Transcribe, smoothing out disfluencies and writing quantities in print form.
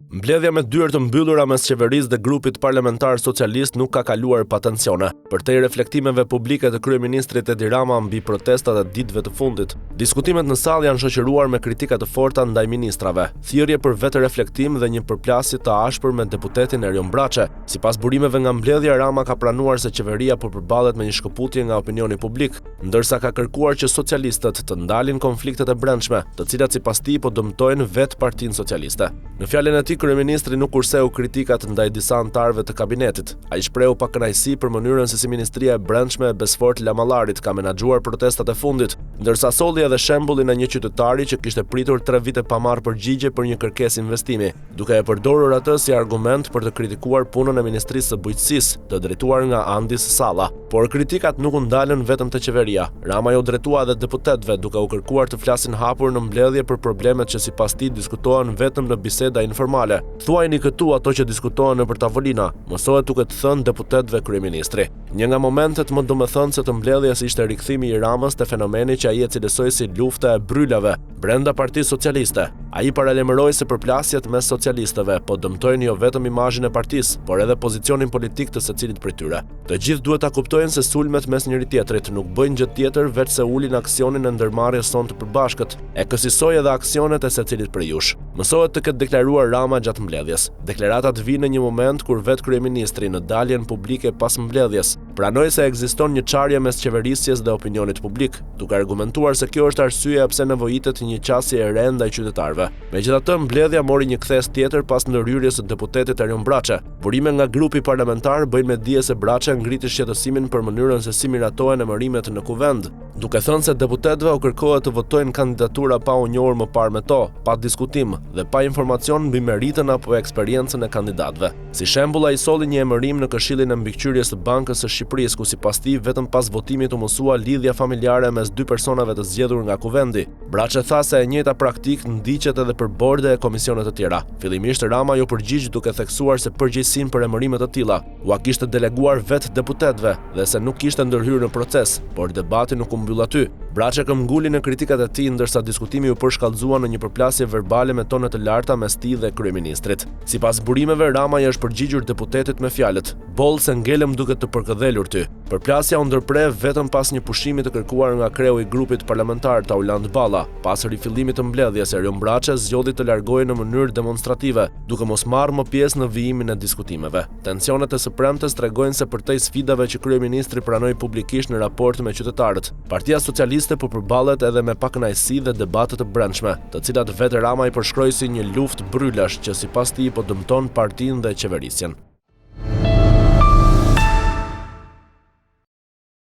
Mbledhja me dyer të mbyllura mes qeverisë dhe grupit parlamentar socialist nuk ka kaluar pa tensione. Përtej reflektimeve publike të kryeministrit Edi Rama mbi protestat e ditëve të fundit, diskutimet në sallë janë shoqëruar me kritika të forta ndaj ministrave, thirrje për vetëreflektim dhe një përplasje të ashpër me deputetin Erion Braçe. Sipas burimeve nga mbledhja, Rama ka pranuar se qeveria po përballet me një shkëputje nga opinioni publik, ndërsa ka kërkuar që socialistët të ndalin konfliktet e brendshme, të cilat sipas tij po dëmtojnë vetë Partinë Socialiste. Në fjalën e tij, kryeministri nuk kurseu kritikat ndaj disa anëtarëve të kabinetit. Ai shprehu pakënaqësi për mënyrën se si Ministria e Brendshme e Besfort Lamallarit ka menaxhuar protestat e fundit, ndërsa solli edhe shembullin e një qytetari që kishte pritur 3 vite pa marrë përgjigje për një kërkesë investimi, duke e përdorur atë si argument për të kritikuar punën e Ministrisë së Bujqësisë, të drejtuar nga Andis Salla. Por kritikat nuk u ndalën vetëm te qeveria. Rama iu drejtua edhe deputetëve, duke u kërkuar të flasin hapur në mbledhje për problemet që sipas tij diskutohen vetëm në biseda informale. Thuajini këtu ato që diskutohen nëpër tavolina, mësohet t'u ketë thënë deputetëve kryeministri. Një nga momentet më domethënëse të mbledhjes ishte rikthimi i Ramës te fenomeni që ai e cilësoi si lufta e brrylave brenda Partisë Socialiste. Ai paralajmëroi se përplasjet mes socialistëve po dëmtojnë jo vetëm imazhin e partisë, por edhe pozicionin politik të secilit prej tyre. Të gjithë duhet ta kuptojnë se sulmet mes njëri-tjetrit nuk bëjnë gjë tjetër veçse ulin aksionin e ndërmarrjes sonë të përbashkët, e kësisoj edhe aksionet e secilit prej jush. Mësohet të ketë deklaruar Rama gjatë mbledhjes. Deklaratat vijnë në një moment kur vetë kryeministri në daljen publike pas mbledhjes, pranoi se ekziston një çarje mes qeverisjes dhe opinionit publik, duke argumentuar se kjo është arsyeja pse nevojitet një qasje e re ndaj qytetarëve. Megjithatë, mbledhja mori një kthesë tjetër pas ndërhyrjes së deputetit Erion Braçe. Burime nga grupi parlamentar bëjnë me dije se Braçe ngriti shqetësimin për mënyrën se si miratohen emërimet në Kuvend, duke thënë se deputetëve u kërkohet të votojnë kandidatura pa u njohur më parë me to, pa diskutim dhe pa informacion mbi meritën apo eksperiencën e kandidatëve. Si shembull ai solli një emërim në Këshillin e Mbikëqyrjes të Bankës së Shqipërisë ku sipas tij vetëm pas votimit u mësua lidhja familjare mes dy personave të zgjedhur nga Kuvendi. Braçe tha se e njëjta praktikë ndiqet edhe për borde e komisione të tjera. Fillimisht Rama iu përgjigj duke theksuar se përgjegjësinë për emërime të tilla ua kishte deleguar vetë deputetëve dhe se nuk kishte ndërhyrë në proces, por debati nuk u mbyll aty. Braçe këmbënguli në kritikat e tij ndërsa diskutimi u përshkallëzua në një përplasje verbale me tone të larta mes tij dhe kryeministrit. Sipas burimeve, Rama i është përgjigjur deputetit me fjalët: "Boll se ngelëm duke të përkëdhelur ty." Përplasja u ndërpre vetëm pas një pushimi të kërkuar nga kreu i grupit parlamentar Taulant Balla. Pas rifillimit të mbledhjes, Erion Braçe zgjodhi të largohej në mënyrë demonstrative, duke mos marrë më pjesë në vijimin e diskutimeve. Tensionet e së premtes tregojnë se përtej sfidave që kryeministri pranoi publikisht në raport me qytetarët, Partia Socialiste po përballet edhe me pakënaqësi dhe debate të brendshme, të cilat vetë Rama i përshkroi si një luftë brrylash që sipas tij po dëmton partinë dhe qeverisjen.